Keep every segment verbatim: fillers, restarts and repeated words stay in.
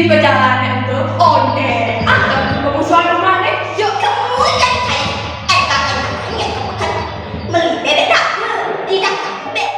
Di bejalanan tu, onde, ada tu pemusuhan rumah ni. Yuk, kamu jangan cari. Eh, kakak, yang kamu kan beli bebek dah. Tidak bebek.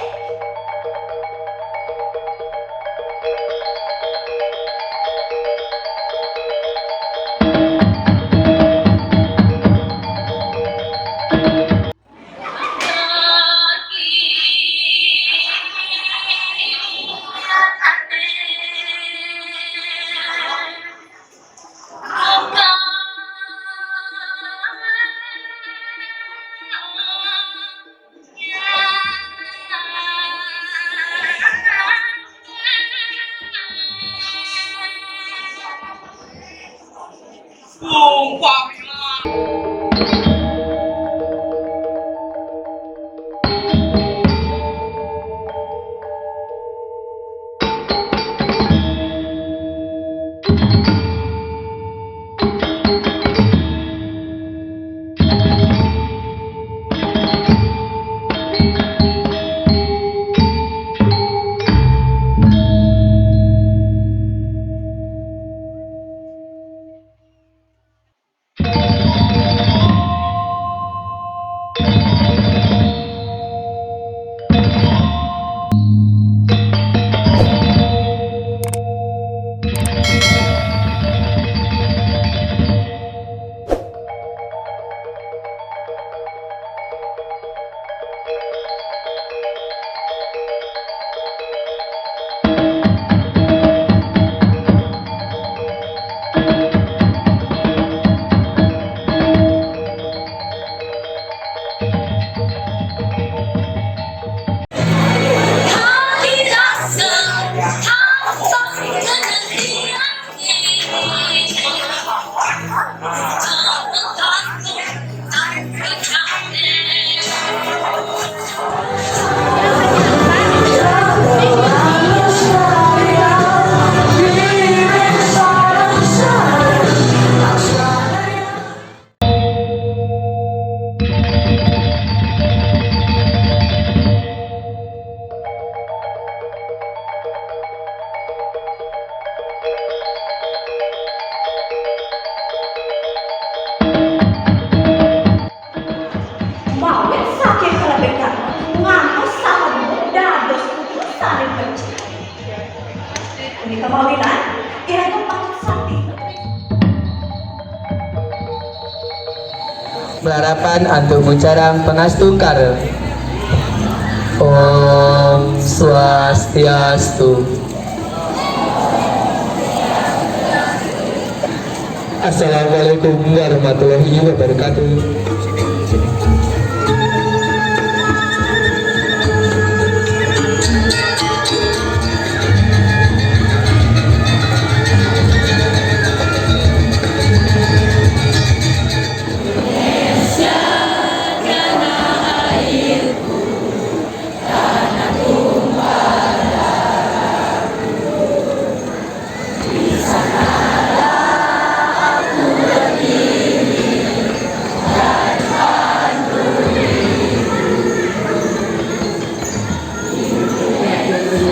Mawit saking kelebihan, ngantos salembu dados pupusaning becik. Punika mawinan, iraga patut sati. Malarapan antuk ngucarang pangastu kara. Om Swastiastu. Assalamualaikum warahmatullahi wabarakatuh.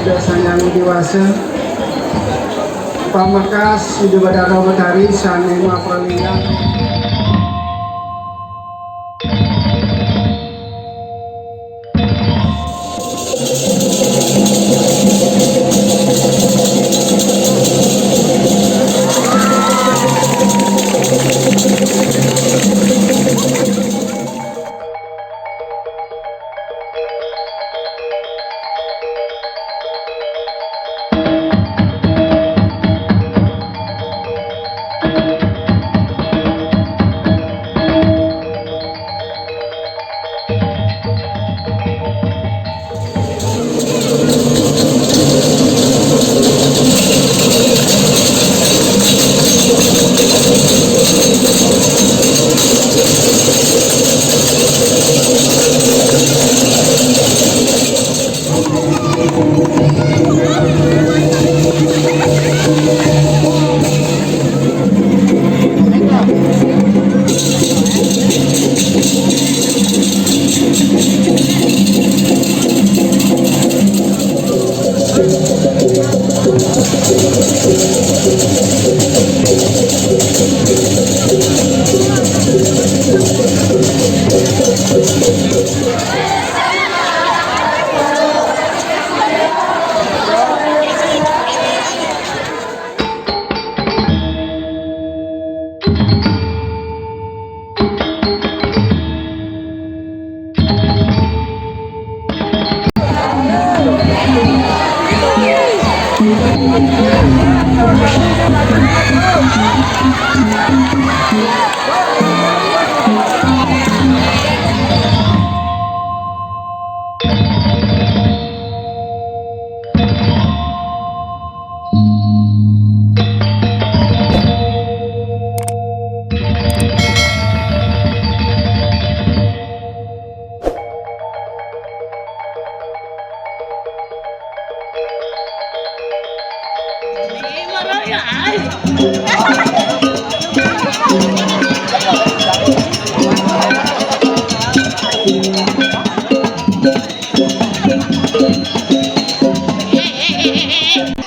Ida Sang Hyang Widhi Wasa. Pamekas Ida Batara Batari sané mapralinggan.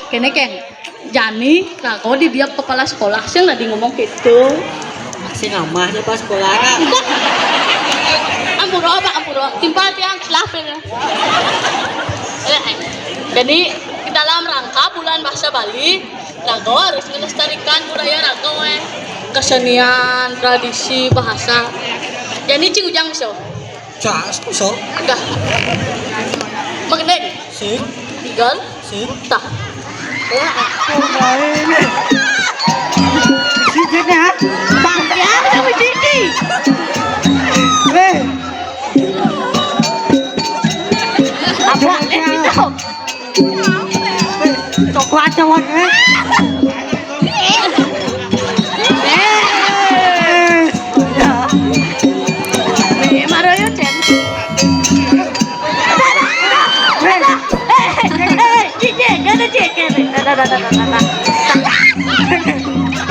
Kéné, Keng. Jani, rago di dia kepala sekolah, sing tadi ngomong gitu. Sing amah dia pas sekolah, Kak. Ampura, Pak, ampura. Timpal tiang, lah, pil. Eh, eh. Jadi, dalam rangka bulan bahasa Bali, rago harus melestarikan budaya rago, eh. Kesenian, tradisi, bahasa. Jadi, Cing Ujang, so. Cas, so. Enggak. Mengenai. Sing. Tigal. Sing. Tah. Ya, aku main. Sijit ya. Bang, ya, sama Cici. Eh. Apa? Eh, gitu. Coklat, coklat, eh. Eh, ya. Eh, Maroyo, Cen. Eh, eh, eh, Cik, Cik, gak ada, Cik, Cik. Dah, dah, dah, dah, dah, dah.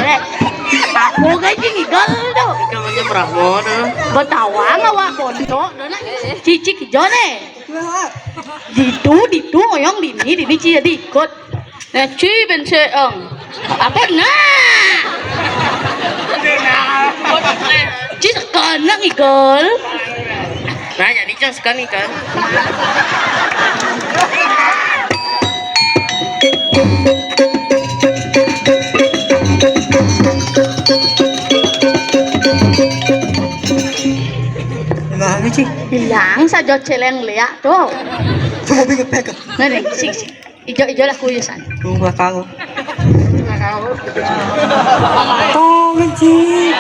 Eh, aku kan Cik Igal tuh. Namanya Brahmana. Betawa ngawak bontok, dona. Cicik hijau nih. Ditu, ditu, ngoyong dini, dini cia diikut. Nah, ci ben seeng. Apa nah? Ci sekana ngigel. Nah, jadi ci sekana ngigel. Gimana sih? Bilang saja celeng liak tuh. Coba bikin pegang. Ngeri, sik, sik. Ijo-ijo lah kuyu san. Tuh, nggak tahu. Tolong, Ci.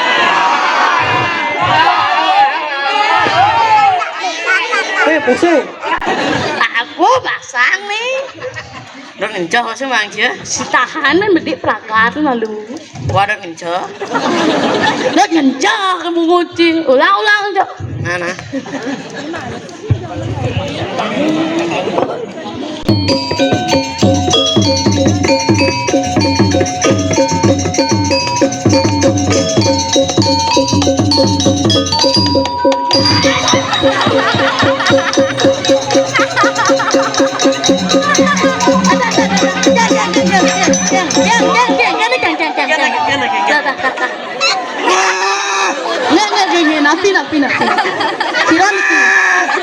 Eh, pusing. Aku pasang nih. Udah ngencah sih, Mang, Ci, ya? Si tahanan bedik pelakar tuh lalu. Wah, udah ngencah. Udah ngencah kamu nguci. Ulang-ulang, Cok. Nah, nah. Nggak, nggak, nggak, nggak, napi, napi, napi. Sira niki.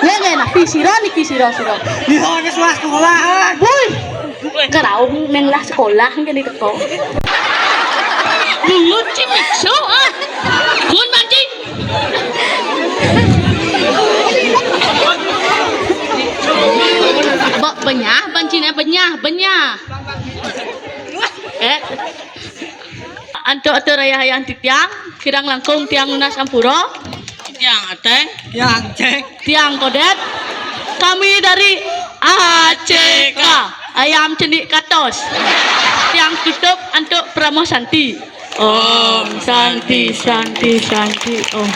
Nggak, nggak, napi, sira niki, sira, sira. Di sana sekolah sekolahan. Woi. Keraung neng lah sekolah nggak di teko. Dulu cimikso, ah. Kun mancing. Bok benyah, bancinnya benyah, benyah. Eh. Antuk atur ayah-ayah titiang, kirang langkung tiang nunas ampura. Tiang Ateng. Tiang Ceng. Tiang Kodet. Kami dari A C K. Ayam cendik katos. Tiang tutup antuk Parama Santi. Om Santi, Santi, Santi, Om.